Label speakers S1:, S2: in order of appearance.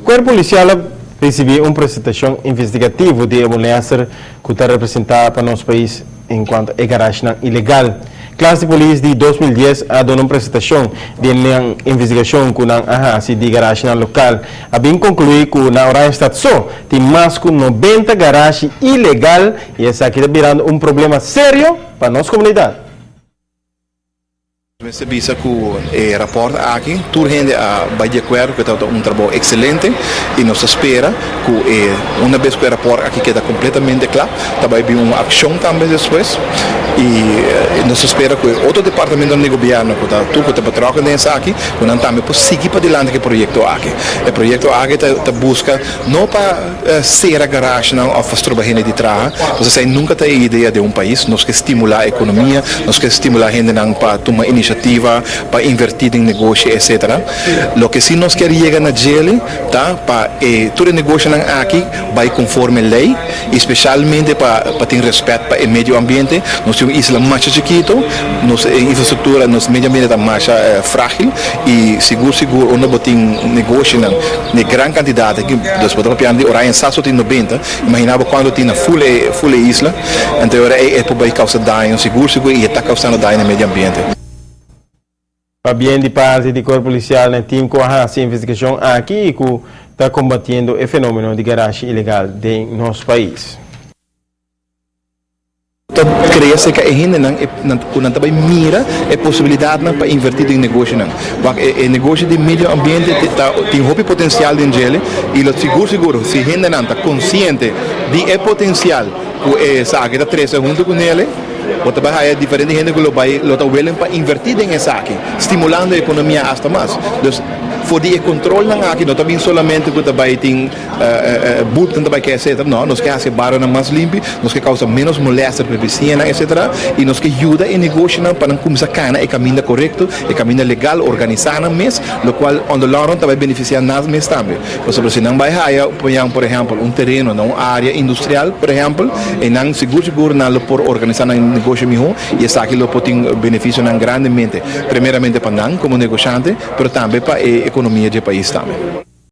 S1: Cuerpo Policial a ricibi un presentacion investigativo di e molester cu ta representa pa nos pais encuanto e garagenan ilegal. Klas di Polis di 2010 a duna un presentacion di e investigacion cu nan a haci di garagenan local. A bin conclui cu na Oranjestad so tin mas cu 90 garage ilegal y esaki ta birando un problema serio pa nos comunidad.
S2: Mester bisa cu e rapport aki, tur hende a bay di acuerdo cu ta un trabou excelente y nos ta spera cu un bes cu e rapport aki keda completamente cla, ta bay bin un accion tambe despues y nos ta spera cu otro departamento di gobierno cu ta tur cu ta betrokken den esaki, cu nan tambe por sigui padilanti cu e proyecto aki. E proyecto aki ta busca no pa cera garagenan of stroba hende di traha, pasobra esey nunca ta e idea di un pais. Nos ke stimula economia, nos ke stimula hendenan pa tuma iniciativa, pa inverti den negoshi, etc. Loke si nos kier yega na djele ta pa tur e negoshinan aki bay conforme ley y specialmente pa tin respet pa e medio ambiente. Nos tin un isla masha chikito, nos infrastructura, nos medio ambiente ta masha fragil y sigur sigur unda bo tin negoshinan di gran cantidad aki, dus bo ta papiando di Oranjestad so tin 90, imagina bo cuanto tin na full e isla. Anto ora e por bay causa daño sigur sigur y e ta causando daño na medio ambiente.
S1: Pabien di parti di Cuerpo Policial na team cu a haci investigacion aki y cu ta combatiendo e fenomeno di garage ilegal den nos pais.
S2: Ta crea cu e hendenan cu nan tambe mira e posibilidadnan pa inverti den negoshinan. E negoshi di medio ambiente tin hopi potencial den djele y lo sigur sigur si hendenan ta consciente di e potencial cu esaki ta trece hunto cu ne, bo ta bay diferente hende cu lo bay lo ta willing pa inverti den esaki, stimulando e economia hasta mas. Dus for di e controlnan aki no ta bin solamente cu ta bay tin boete ta bay cu etc. No, nos ke haci barionan mas limpi, nos ke causa menos molestia pa bisiñanan, etc. Y nos ke yuda e negoshinan pa nan cuminsa cana e caminda corecto, e caminda legal, organisa nan mes, locual on the long run ta bay beneficia nan mes tambe. Pasobra si nan bay haya, por ehempel, un tereno na un area industrial, por ehempel, y nan sigur sigur nan lo por organisa nan negoshi miho y esaki lo por tin beneficionan grandemente. Primeramente pa nan como negoshante, pero tambe pa e economia di pais tambe.